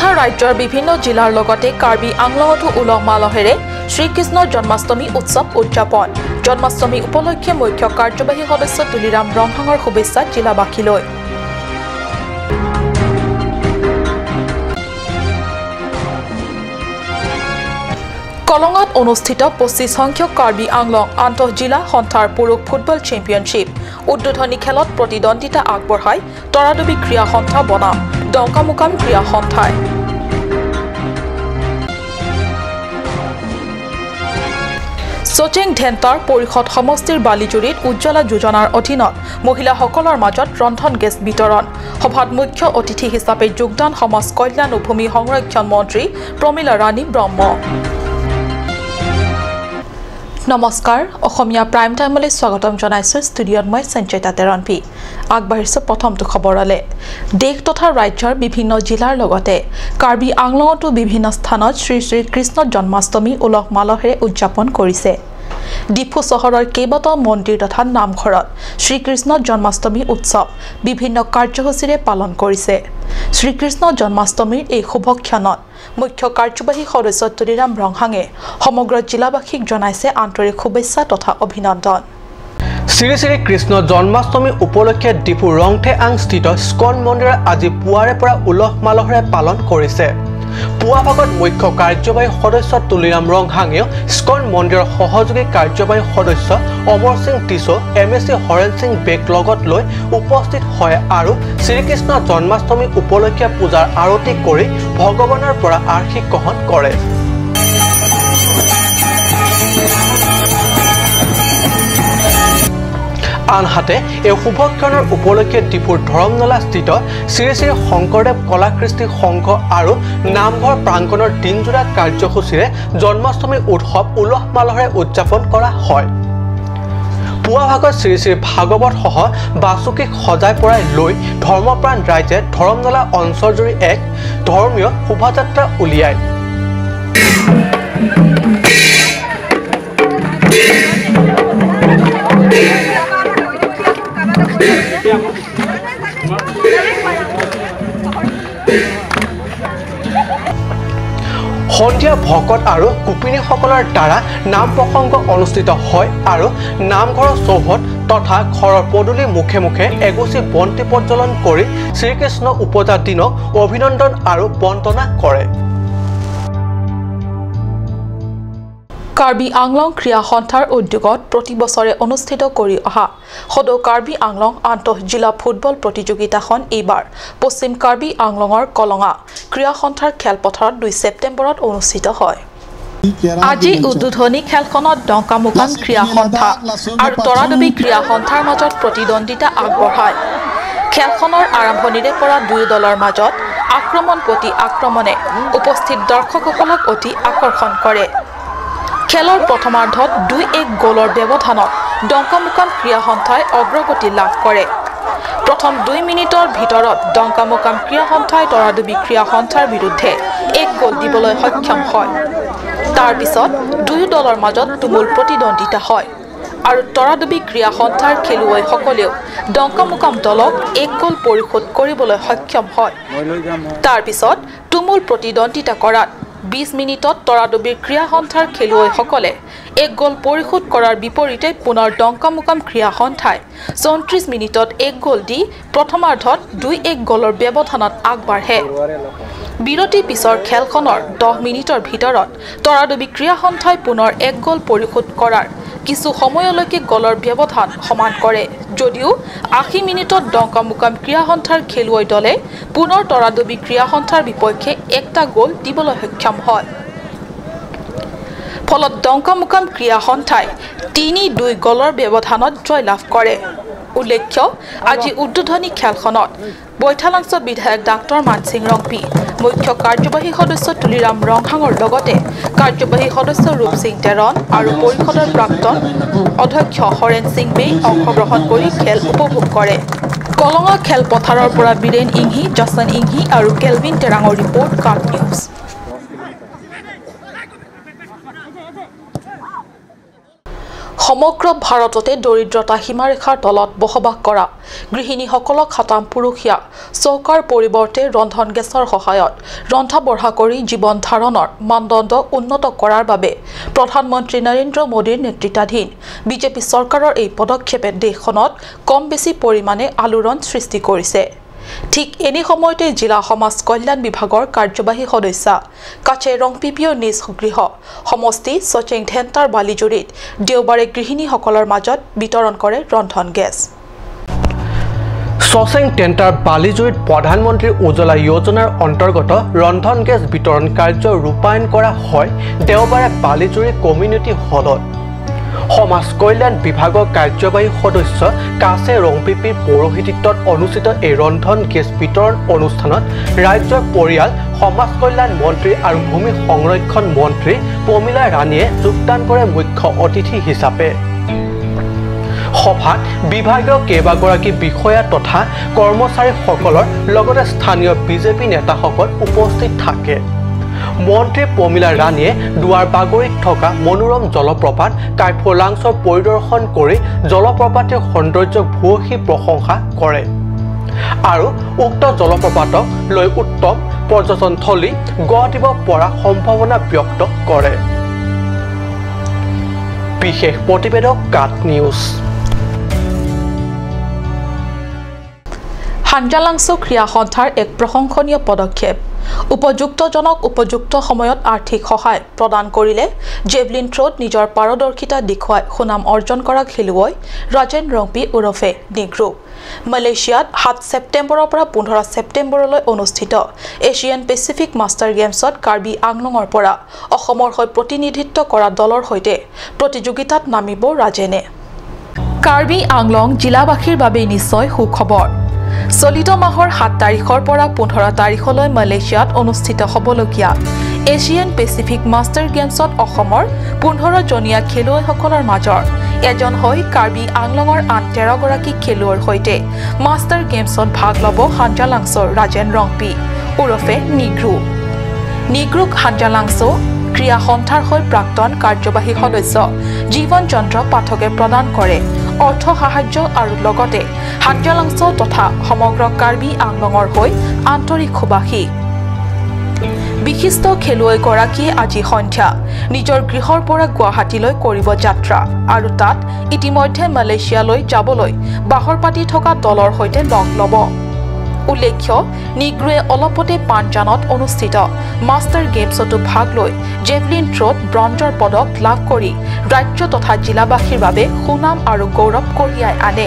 তথা ৰাজ্যৰ বিভিন্ন জিলাৰ লগতে কাৰ্বি আংলঙতো উলহ মালহেৰে শ্ৰীকৃষ্ণ জন্মাষ্টমী উৎসৱ উদযাপন। জন্মাষ্টমী উপলক্ষে মুখ্য কাৰ্যবাহী সদস্য তুলিৰাম ৰংহাঙৰ শুভেচ্ছা জিলাবাসীলৈ। কলঙাত অনুষ্ঠিত 25 সংখ্যক কাৰ্বি আংলং আন্তঃজিলা সন্থাৰ পুৰুষ ফুটবল চেম্পিয়নশ্বিপ উদ্বোধনী খেলত প্ৰতিদ্বন্দ্বিতা আগবঢ়াই তৰাডুবি ক্ৰীড়া সন্থা বনাম ডংকামুকাম ক্ৰীড়া সন্থাই। চচেং ধেন্তাৰ পৰিষদ সমষ্টিৰ বালিজুৰিত উজ্জ্বলা যোজনাৰ অধীনত মহিলাসকলৰ মাজত ৰন্ধন গেছ বিতৰণ। সভাত মুখ্য অতিথি হিচাপে যোগদান সমাজ কল্যাণ ও ভূমি সংৰক্ষণ মন্ত্ৰী প্ৰমীলা ৰাণী ব্ৰহ্ম। নমস্কাৰ, অসমীয়া প্ৰাইম টাইমলৈ স্বাগতম জনাইছোঁ। ষ্টুডিঅ'ত মই সঞ্চয়িতা তেৰণপি। আগবাঢ়িছোঁ প্ৰথমটো খবৰলৈ। দেশ তথা ৰাজ্যৰ বিভিন্ন জিলাৰ লগতে কাৰ্বি আংলঙতো বিভিন্ন স্থানত শ্ৰী শ্ৰী কৃষ্ণ জন্মাষ্টমী উলহ মালহেৰে উদযাপন কৰিছে। ডিফু চহৰৰ কেইবাটাও মন্দিৰ তথা নামঘৰত শ্ৰীকৃষ্ণ জন্মাষ্টমী উৎসৱ বিভিন্ন কাৰ্যসূচীৰে পালন কৰিছে। শ্ৰীকৃষ্ণ জন্মাষ্টমীৰ এই শুভক্ষণত মুখ্য কাৰ্যবাহী সদস্য তুলিৰাম ৰংহাঙে সমগ্ৰ জিলাবাসীক জনাইছে আন্তৰিক শুভেচ্ছা তথা অভিনন্দন। শ্ৰী শ্ৰী কৃষ্ণ জন্মাষ্টমী উপলক্ষে ডিফু ৰংথেআংস্থিত স্কন মন্দিৰত আজি পুৱাৰে পৰা উলহ মালহেৰে পালন কৰিছে। পুৱা ভাগত মুখ্য কাৰ্যবাহী সদস্য তুলিৰাম ৰংহাঙেও স্কন মন্দিৰৰ সহযোগী কাৰ্যবাহী সদস্য অমৰ Singh tissue, M A C Haren Singh বেগ লগত লৈ উপস্থিত হয় আৰু শ্ৰীকৃষ্ণ জন্মাষ্টমী উপলক্ষে পূজাৰ আৰতি কৰি ভগৱানৰ পৰা আশীষ গ্ৰহণ কৰে। আনহাতে এই শুভক্ষণৰ উপলক্ষে ডিফুৰ ধৰমনলাস্থিত শ্ৰী শ্ৰী শংকৰদেৱ কলাকৃষ্টি সংঘ আৰু নামঘৰ প্ৰাংগণৰ দিনজোৰা কাৰ্যসূচীৰে জন্মাষ্টমী উৎসৱ উলহ মালহেৰে উদযাপন কৰা হয়। পুৱা ভাগত শ্ৰী শ্ৰী ভাগৱতসহ বাচুকীক সজাই পৰাই লৈ ধৰ্মপ্ৰাণ ৰাইজে ধৰমনলা অঞ্চলজুৰি এক ধৰ্মীয় শোভাযাত্ৰা উলিয়ায়। সন্ধিয়া ভকত আৰু গোপিনীসকলৰ দ্বাৰা নাম প্ৰসংগ অনুষ্ঠিত হয় আৰু নামঘৰৰ চৌহদ তথা ঘৰৰ পদূলি মুখে মুখে এগছি বন্তি প্ৰজ্বলন কৰি শ্ৰীকৃষ্ণ উপজা দিনক অভিনন্দন আৰু বন্দনা কৰে। কাৰ্বি আংলং ক্ৰীড়া সন্থাৰ উদ্যোগত প্ৰতি বছৰে অনুষ্ঠিত কৰি অহা সদৌ কাৰ্বি আংলং আন্তঃজিলা ফুটবল প্ৰতিযোগিতাখন এইবাৰ পশ্চিম কাৰ্বি আংলঙৰ কলঙা ক্ৰীড়া সন্থাৰ খেলপথাৰত 2 ছেপ্টেম্বৰত অনুষ্ঠিত হয়। আজি উদ্বোধনী খেলখনত ডংকামুকাম ক্ৰীড়া সন্থা আৰু তৰাডুবি ক্ৰীড়া সন্থাৰ মাজত প্ৰতিদ্বন্দ্বিতা আগবঢ়ায়। খেলখনৰ আৰম্ভণিৰে পৰা দুয়ো দলৰ মাজত আক্ৰমণ প্ৰতি আক্ৰমণে উপস্থিত দৰ্শকসকলক অতি আকৰ্ষণ কৰে। খেলৰ প্ৰথমাৰ্ধত 2-1 গ'লৰ ব্যৱধানত ডংকামুকাম ক্ৰীড়া সন্থাই অগ্ৰগতি লাভ কৰে। প্ৰথম 2 মিনিটৰ ভিতৰত ডংকামুকাম ক্ৰীড়া সন্থাই তৰাডুবি ক্ৰীড়া সন্থাৰ বিৰুদ্ধে 1 গ'ল দিবলৈ সক্ষম হয়। তাৰ পিছত দুয়ো দলৰ মাজত তুমুল প্ৰতিদ্বন্দ্বিতা হয় আৰু তৰাডুবি ক্ৰীড়া সন্থাৰ খেলুৱৈসকলেও ডংকামুকাম দলক 1 গ'ল পৰিশোধ কৰিবলৈ সক্ষম হয়। তাৰ পিছত তুমুল প্ৰতিদ্বন্দ্বিতা কৰাত 20 মিনিটত তৰাডুবিৰ ক্ৰীড়া সন্থাৰ খেলুৱৈসকলে 1 গ'ল পৰিশোধ কৰাৰ বিপৰীতে পুনৰ ডংকামুকাম ক্ৰীড়া সন্থাই 34 মিনিটত 1 গ'ল দি প্ৰথমাৰ্ধত 2-1 গ'লৰ ব্যৱধানত আগবাঢ়ে। বিৰতিৰ পিছৰ খেলখনৰ 10 মিনিটৰ ভিতৰত তৰাডুবি ক্ৰীড়া সন্থাই পুনৰ 1 গ'ল পৰিশোধ কৰাৰ কিছু সময়লৈকে গ'লৰ ব্যৱধান সমান কৰে যদিও 80 মিনিটত ডংকামুকাম ক্ৰীড়া সন্থাৰ খেলুৱৈ দলে পুনৰ তৰাডুবি ক্ৰীড়া সন্থাৰ বিপক্ষে 1টা গ'ল দিবলৈ সক্ষম হয়। ফলত ডংকামুকাম ক্ৰীড়া সন্থাই 3-2 গ'লৰ ব্যৱধানত জয়লাভ কৰে। উল্লেখ্য, আজি উদ্বোধনী খেলখনত বৈঠালাংছ বিধায়ক ডাক্তৰ মানসিং ৰংপি, মুখ্য কাৰ্যবাহী সদস্য তুলিৰাম ৰংহাঙৰ লগতে কাৰ্যবাহী সদস্য ৰূপ সিং টেৰণ আৰু পৰিষদৰ প্ৰাক্তন অধ্যক্ষ হৰেণ সিং বেই অংশগ্ৰহণ কৰি খেল উপভোগ কৰে। কলঙা খেলপথাৰৰ পৰা বীৰেণ ইংহি, জছন ইংহি আৰু কেলভিন টেৰাঙৰ ৰিপৰ্ট, কাৰ্ট নিউজ। সমগ্ৰ ভাৰততে দৰিদ্ৰতা সীমাৰেখাৰ তলত বসবাস কৰা গৃহিণীসকলক সাতাম পুৰুষীয়া চৌকাৰ পৰিৱৰ্তে ৰন্ধন গেছৰ সহায়ত ৰন্ধা বঢ়া কৰি জীৱন ধাৰণৰ মানদণ্ড উন্নত কৰাৰ বাবে প্ৰধানমন্ত্ৰী নৰেন্দ্ৰ মোদীৰ নেতৃত্বাধীন বিজেপি চৰকাৰৰ এই পদক্ষেপে দেশখনত কম বেছি পৰিমাণে আলোড়ন সৃষ্টি কৰিছে। ঠিক এনে সময়তে জিলা সমাজ কল্যাণ বিভাগৰ কাৰ্যবাহী সদস্যা কাছে ৰংপিপিও নিজ গৃহ সমষ্টি সচেং ধেন্তাৰ বালিজুৰিত দেওবাৰে গৃহিণীসকলৰ মাজত বিতৰণ কৰে ৰন্ধন গেছ। সচেং টেণ্টাৰ বালিজুৰিত প্ৰধানমন্ত্ৰী উজ্জ্বলা যোজনাৰ অন্তৰ্গত ৰন্ধন গেছ বিতৰণ কাৰ্য ৰূপায়ণ কৰা হয় দেওবাৰে বালিজুৰি কমিউনিটি হলত। সমাজ কল্যাণ বিভাগৰ কাৰ্যবাহী সদস্য কাছে ৰংপিপিৰ পৌৰোহিত্যত অনুষ্ঠিত এই ৰন্ধন গেছ বিতৰণ অনুষ্ঠানত ৰাজ্যৰ পৰিয়াল সমাজ কল্যাণ মন্ত্ৰী আৰু ভূমি সংৰক্ষণ মন্ত্ৰী পমিলা ৰাণীয়ে যোগদান কৰে মুখ্য অতিথি হিচাপে। সভাত বিভাগীয় কেইবাগৰাকী বিষয়া তথা কৰ্মচাৰীসকলৰ লগতে স্থানীয় বিজেপি নেতাসকল উপস্থিত থাকে। মন্ত্ৰী পমিলা ৰাণীয়ে দুৱাৰ বাগৰিত থকা মনোৰম জলপ্ৰপাত কাইফলাংছৰ পৰিদৰ্শন কৰি জলপ্ৰপাতৰ সৌন্দৰ্যক ভূয়সী প্ৰশংসা কৰে আৰু উক্ত জলপ্ৰপাতক লৈ উত্তম পৰ্যটনথলী গঢ় দিব পৰা সম্ভাৱনা ব্যক্ত কৰে। বিশেষ প্ৰতিবেদক কাট নিউজ। হাঞ্জালাংছ ক্ৰীড়া সন্থাৰ এক প্ৰশংসনীয় পদক্ষেপ। উপযুক্তজনক উপযুক্ত সময়ত আৰ্থিক সহায় প্ৰদান কৰিলে জেভলিন থ্ৰ'ত নিজৰ পাৰদৰ্শিতা দেখুৱাই সুনাম অৰ্জন কৰা খেলুৱৈ ৰাজেন ৰংপি ওৰফে নিগ্ৰু মালয়েছিয়াত 7 ছেপ্টেম্বৰৰ পৰা 15 ছেপ্টেম্বৰলৈ অনুষ্ঠিত এছিয়ান পেচিফিক মাষ্টাৰ গেমছত কাৰ্বি আংলঙৰ পৰা অসমৰ হৈ প্ৰতিনিধিত্ব কৰা দলৰ সৈতে প্ৰতিযোগিতাত নামিব ৰাজেনে। কাৰ্বি আংলং জিলাবাসীৰ বাবে নিশ্চয় সুখবৰ। চলিত মাহৰ 7 তাৰিখৰ পৰা 15 তাৰিখলৈ মালয়েছিয়াত অনুষ্ঠিত হ'বলগীয়া এছিয়ান পেচিফিক মাষ্টাৰ গেমছত অসমৰ 15 জনীয়া খেলুৱৈসকলৰ মাজৰ এজন হৈ কাৰ্বি আংলঙৰ আন 13গৰাকী খেলুৱৈৰ সৈতে মাষ্টাৰ গেমছত ভাগ ল'ব হাঞ্জালাংছৰ ৰাজেন ৰংপি ওৰফে নিগ্ৰু। নিগ্ৰুক হাঞ্জালাংছ ক্ৰীড়া সন্থাৰ হৈ প্ৰাক্তন কাৰ্যবাহী সদস্য জীৱন চন্দ্ৰ পাঠকে প্ৰদান কৰে অৰ্থ সাহায্য আৰু লগতে হাঞ্জালাংছ তথা সমগ্ৰ কাৰ্বি আংলঙৰ হৈ আন্তৰিক সুবাসী। বিশিষ্ট খেলুৱৈগৰাকীয়ে আজি সন্ধ্যা নিজৰ গৃহৰ পৰা গুৱাহাটীলৈ কৰিব যাত্ৰা আৰু তাত ইতিমধ্যে মালয়েছিয়ালৈ যাবলৈ বাহৰ পাতি থকা দলৰ সৈতে লগ ল'ব। উল্লেখ্য, নিগ্ৰুৱে অলপতে পাঞ্জানত অনুষ্ঠিত মাষ্টাৰ গেমছতো ভাগ লৈ জেভলিন থ্ৰ'ত ব্ৰঞ্জৰ পদক লাভ কৰি ৰাজ্য তথা জিলাবাসীৰ বাবে সুনাম আৰু গৌৰৱ কঢ়িয়াই আনে।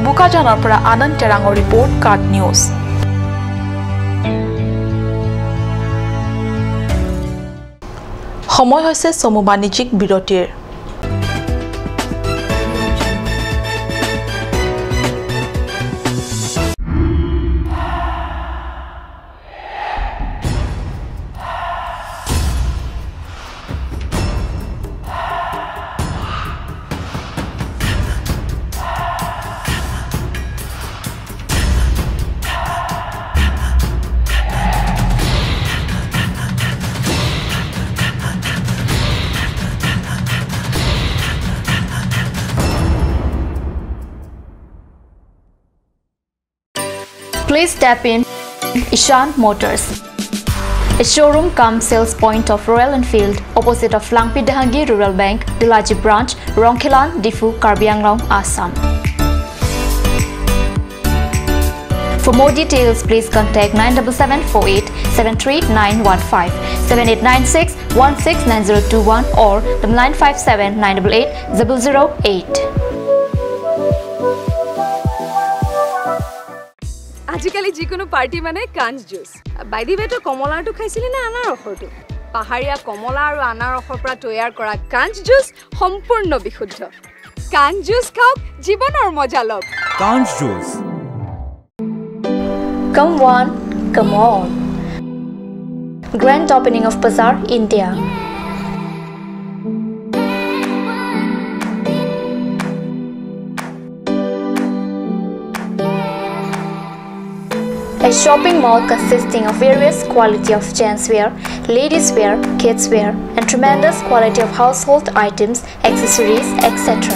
বোকাজানৰ পৰা আনন্দ টেৰাঙৰ ৰিপৰ্ট, কাট নিউজ। সময় হৈছে চমু বাণিজ্যিক বিৰতিৰ। Please tap in Ishan Motors, a showroom cum sales point of Royal Enfield, opposite of Langpi Dahangi Rural Bank, Dilaji Branch, Rongkhilan, Difu, Karbi Anglong, Assam. For more details, please contact 97748 73915, 7896 169021 or 957 988 008. আজিকালি যিকোনো party মানে কাঞ্চ juice. By the ৱে, তই কমলাৰটো খাইছিলি নে আনাৰসৰটো? পাহাৰীয়া কমলা আৰু আনাৰসৰ পৰা তৈয়াৰ কৰা কাঞ্চ জুচ সম্পূৰ্ণ বিশুদ্ধ। কাঞ্চ জুচ খাওক, জীৱনৰ মজা লওক। কাঞ্চ juice. Come one, come all. Grand opening of Bazaar India. A shopping mall consisting of various quality of gents wear, ladies wear, kids wear and tremendous quality of household items, accessories, etc.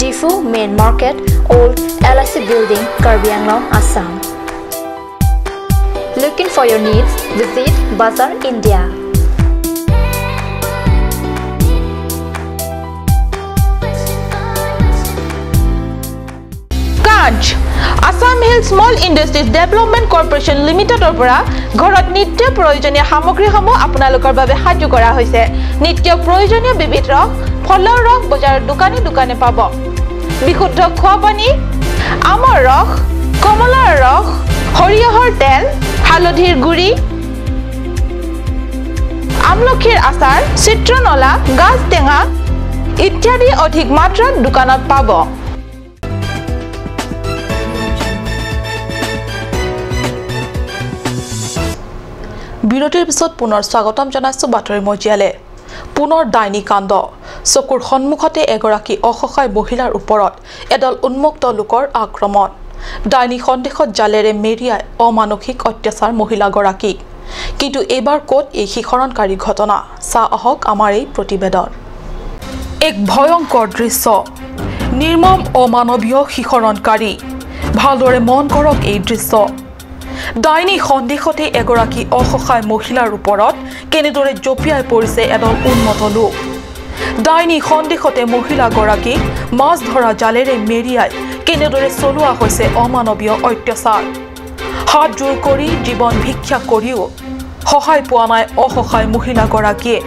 Diphu Main Market, Old LIC Building, Karbi Anglong, Assam. Looking for your needs? Visit Bazaar India. Kanch Assam Hill Small Industries Development Corporation লিমিটেডৰ পৰা ঘৰত নিত্য প্ৰয়োজনীয় সামগ্ৰীসমূহ আপোনালোকৰ বাবে সাজু কৰা হৈছে। নিত্য প্ৰয়োজনীয় বিবিধ ৰস, ফলৰ ৰস বজাৰৰ দোকানে দোকানে পাব। বিশুদ্ধ খোৱা পানী, আমৰ ৰস, কমলাৰ ৰস, সৰিয়হৰ তেল, হালধিৰ গুড়ি, আমলখিৰ আচাৰ, চিত্ৰনলা, গাজ টেঙা ইত্যাদি অধিক মাত্ৰাত দোকানত পাব। বিৰতিৰ পিছত পুনৰ স্বাগতম জনাইছো বাতৰি মজিয়ালে। পুনৰ ডাইনী কাণ্ড। চকুৰ সন্মুখতে এগৰাকী অসহায় মহিলাৰ ওপৰত এদল উন্মুক্ত লোকৰ আক্ৰমণ। ডাইনী সন্দেহত জালেৰে মেৰিয়াই অমানসিক অত্যাচাৰ মহিলাগৰাকীক। কিন্তু এইবাৰ ক'ত এই শিহৰণকাৰী ঘটনা, চাহ আহক আমাৰ এই প্ৰতিবেদন। এক ভয়ংকৰ দৃশ্য, নিৰ্মম অমানৱীয় শিহৰণকাৰী। ভালদৰে মন কৰক এই দৃশ্য। ডাইনী সন্দেহতে এগৰাকী অসহায় মহিলাৰ ওপৰত কেনেদৰে জঁপিয়াই পৰিছে এদল উন্মত্ত লোক। ডাইনী সন্দেহতে মহিলাগৰাকীক মাছ ধৰা জালেৰে মেৰিয়াই কেনেদৰে চলোৱা হৈছে অমানৱীয় অত্যাচাৰ। হাত জোৰ কৰি জীৱন ভিক্ষা কৰিও সহায় পোৱা নাই অসহায় মহিলাগৰাকীয়ে।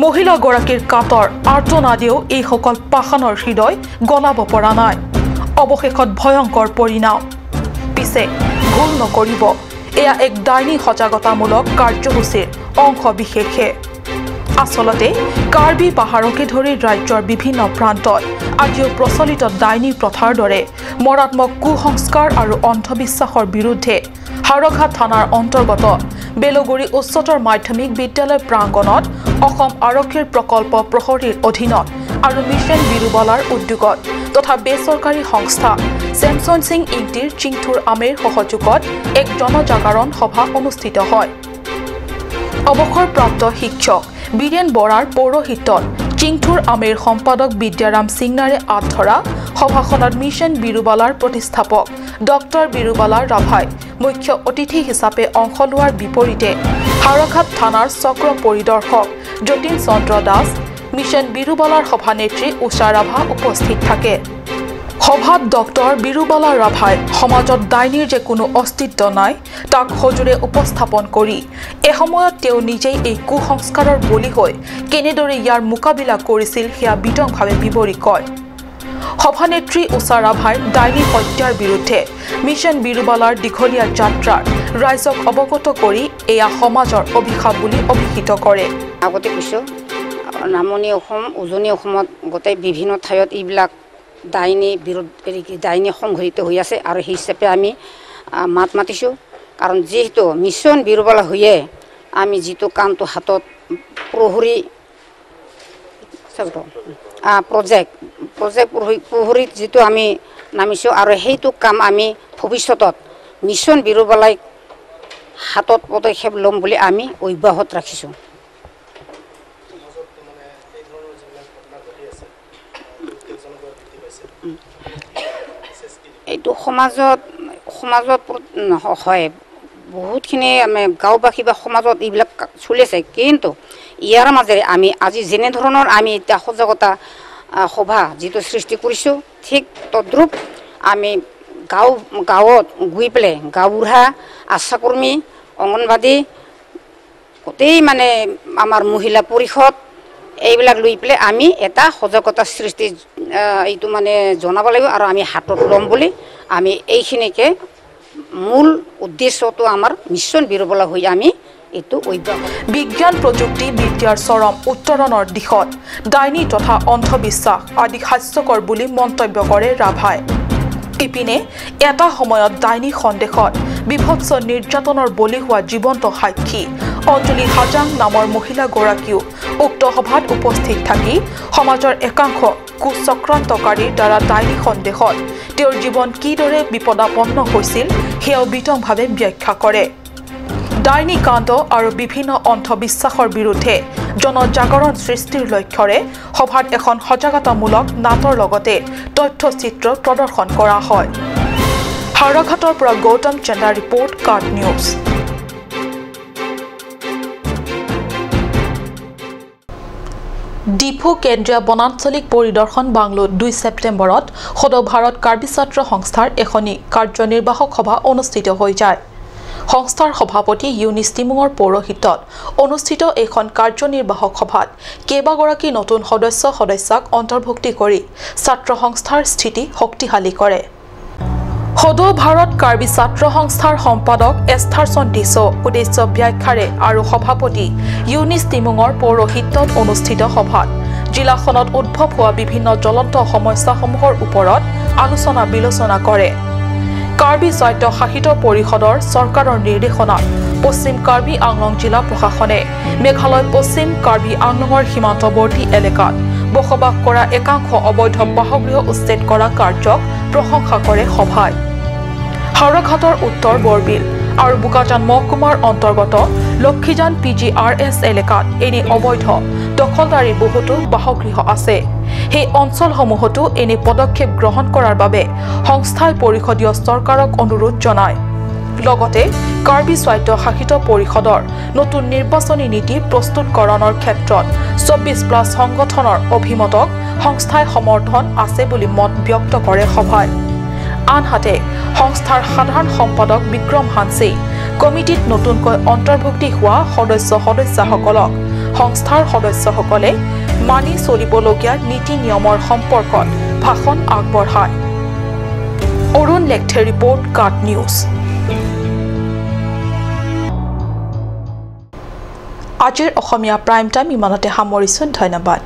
মহিলাগৰাকীৰ কাতৰ আৰ্তনাদেও এইসকল পাষাণৰ হৃদয় গলাব পৰা নাই। অৱশেষত ভয়ংকৰ পৰিণাম। পিছে ভুল নকৰিব, এয়া এক ডাইনী সজাগতামূলক কাৰ্যসূচীৰ অংশ বিশেষহে। আচলতে কাৰ্বি পাহাৰকে ধৰি ৰাজ্যৰ বিভিন্ন প্ৰান্তত আজিও প্ৰচলিত ডাইনী প্ৰথাৰ দৰে মৰাত্মক কুসংস্কাৰ আৰু অন্ধবিশ্বাসৰ বিৰুদ্ধে হাওৰাঘাট থানাৰ অন্তৰ্গত বেলগুৰি উচ্চতৰ মাধ্যমিক বিদ্যালয় প্ৰাংগণত অসম আৰক্ষীৰ প্ৰকল্প প্ৰহৰীৰ অধীনত আৰু মিছন বিৰুবালাৰ উদ্যোগত তথা বেচৰকাৰী সংস্থা চেমছন সিং ইংটিৰ চিংথুৰ আমেৰ সহযোগত এক জনজাগৰণ সভা অনুষ্ঠিত হয়। অৱসৰপ্ৰাপ্ত শিক্ষক বীৰেন বৰাৰ পৌৰোহিত্যত চিংথুৰ আমেৰ সম্পাদক বিদ্যাৰাম সিংনাৰে আঁত ধৰা সভাখনত মিছন বিৰুবালাৰ প্ৰতিষ্ঠাপক ডক্টৰ বিৰুবালা ৰাভাই মুখ্য অতিথি হিচাপে অংশ লোৱাৰ বিপৰীতে হাওৰাঘাট থানাৰ চক্ৰ পৰিদৰ্শক যতীন চন্দ্ৰ দাস, মিছন বিৰুবালাৰ সভানেত্ৰী উষা ৰাভা উপস্থিত থাকে। সভাত ডক্টৰ বিৰুবালা ৰাভাই সমাজত ডাইনীৰ যে কোনো অস্তিত্ব নাই তাক সজোৰে উপস্থাপন কৰি এসময়ত তেওঁ নিজেই এই কুসংস্কাৰৰ বলি হৈ কেনেদৰে ইয়াৰ মোকাবিলা কৰিছিল সেয়া বিতংভাৱে বিৱৰি কয়। সভানেত্ৰী উষা ৰাভাই ডাইনী হত্যাৰ বিৰুদ্ধে মিছন বিৰুবালাৰ দীঘলীয়া যাত্ৰাৰ ৰাইজক অৱগত কৰি এয়া সমাজৰ অভিশাপ বুলি অভিহিত কৰে। আগতে কৈছোঁ, নামনি অসম, উজনি অসমত গোটেই বিভিন্ন ঠাইত এইবিলাক ডাইনী বিৰোধ, ডাইনী সংঘটিত হৈ আছে আৰু সেই হিচাপে আমি মাত মাতিছোঁ। কাৰণ যিহেতু মিছন বিৰুবালা হৈয়ে আমি যিটো কামটো হাতত প্ৰহৰী প্ৰজেক্ট প্ৰহৰীত যিটো আমি নামিছোঁ আৰু সেইটো কাম আমি ভৱিষ্যতত মিছন বিৰুবালাই হাতত পদক্ষেপ ল'ম বুলি আমি অব্যাহত ৰাখিছোঁ। এইটো সমাজত সমাজত হয় বহুতখিনি আমি গাঁওবাসী বা সমাজত এইবিলাক চলি আছে, কিন্তু ইয়াৰ মাজেৰে আমি আজি যেনেধৰণৰ আমি এতিয়া সজাগতা সভা যিটো সৃষ্টি কৰিছোঁ, ঠিক তদ্ৰূপ আমি গাঁৱত গৈ পেলাই গাঁওবুঢ়া, আশাকৰ্মী, অংগনবাদী, গোটেই মানে আমাৰ মহিলা পৰিষদ এইবিলাক লৈ পেলাই আমি এটা সজাগতা সৃষ্টি এইটো মানে জনাব লাগিব আৰু আমি হাতত ল'ম বুলি আমি এইখিনিকে মূল উদ্দেশ্যটো আমাৰ মিছন বিৰুবালা হৈ আমি এইটো অব্যাহত। বিজ্ঞান প্ৰযুক্তি বিদ্যাৰ চৰম উত্তৰণৰ দিশত ডাইনী তথা অন্ধবিশ্বাস আদি হাস্যকৰ বুলি মন্তব্য কৰে ৰাভাই। ইপিনে এটা সময়ত ডাইনী সন্দেহত বিভৎস নিৰ্যাতনৰ বলি হোৱা জীৱন্ত সাক্ষী অঞ্জলি হাজাং নামৰ মহিলাগৰাকীও উক্ত সভাত উপস্থিত থাকি সমাজৰ একাংশ কুচক্ৰান্তকাৰীৰ দ্বাৰা ডাইনী সন্দেহত তেওঁৰ জীৱন কিদৰে বিপদাপন্ন হৈছিল সেয়াও বিতংভাৱে ব্যাখ্যা কৰে। ডাইনী কাণ্ড আৰু বিভিন্ন অন্ধবিশ্বাসৰ বিৰুদ্ধে জনজাগৰণ সৃষ্টিৰ লক্ষ্যৰে সভাত এখন সজাগতামূলক নাটৰ লগতে তথ্যচিত্ৰ প্ৰদৰ্শন কৰা হয়। হাওৰাঘাটৰ পৰা গৌতম চন্দ্ৰা ৰিপৰ্ট, কাট নিউজ। ডিফু কেন্দ্ৰীয় বনাঞ্চলিক পৰিদৰ্শন বাংলোত 2 ছেপ্টেম্বৰত সদৌ ভাৰত কাৰ্বি ছাত্ৰ সংস্থাৰ এখনি কাৰ্যনিৰ্বাহক সভা অনুষ্ঠিত হৈ যায়। সংস্থাৰ সভাপতি ইউনিছ তিমুঙৰ পৌৰোহিত্যত অনুষ্ঠিত এইখন কাৰ্যনিৰ্বাহক সভাত কেইবাগৰাকী নতুন সদস্য সদস্যাক অন্তৰ্ভুক্তি কৰি ছাত্ৰ সংস্থাৰ স্থিতি শক্তিশালী কৰে। সদৌ ভাৰত কাৰ্বি ছাত্ৰ সংস্থাৰ সম্পাদক এস্থাৰচন দিছ উদ্দেশ্য ব্যাখ্যাৰে আৰু সভাপতি ইউনিছ তিমুঙৰ পৌৰোহিত্যত অনুষ্ঠিত সভাত জিলাখনত উদ্ভৱ হোৱা বিভিন্ন জ্বলন্ত সমস্যাসমূহৰ ওপৰত আলোচনা বিলোচনা কৰে। কাৰ্বি স্বায়ত্তশাসিত পৰিষদৰ চৰকাৰৰ নিৰ্দেশনাত পশ্চিম কাৰ্বি আংলং জিলা প্ৰশাসনে মেঘালয় পশ্চিম কাৰ্বি আংলঙৰ সীমান্তৱৰ্তী এলেকাত বসবাস কৰা একাংশ অবৈধ বাসগৃহ উচ্ছেদ কৰা কাৰ্যক প্ৰশংসা কৰে সভাই। হাওৰাঘাটৰ উত্তৰ বৰবিল আৰু বোকাজান মহকুমাৰ অন্তৰ্গত লক্ষীজান PGRS এলেকাত এনে অবৈধ দখলদাৰী বহুতো বাসগৃহ আছে। সেই অঞ্চলসমূহতো এনে পদক্ষেপ গ্ৰহণ কৰাৰ বাবে সংস্থাই পৰিষদীয় চৰকাৰক অনুৰোধ জনায়। লগতে কাৰ্বি স্বায়ত্তশাসিত পৰিষদৰ নতুন নিৰ্বাচনী নীতি প্ৰস্তুতকৰণৰ ক্ষেত্ৰত 24+ সংগঠনৰ অভিমতক সংস্থাই সমৰ্থন আছে বুলি মত ব্যক্ত কৰে সভাই। আনহাতে সংস্থাৰ সাধাৰণ সম্পাদক বিক্ৰম হানছে কমিটিত নতুনকৈ অন্তৰ্ভুক্তি হোৱা সদস্য সদস্যাসকলক সংস্থাৰ সদস্যসকলে মানি চলিবলগীয়া নীতি নিয়মৰ সম্পৰ্কত ভাষণ আগবঢ়ায়। অৰুণ লেখথে ৰিপৰ্ট, কাট নিউজ। আজিৰ অসমীয়া প্ৰাইম টাইম ইমানতে সামৰিছোঁ। ধন্যবাদ।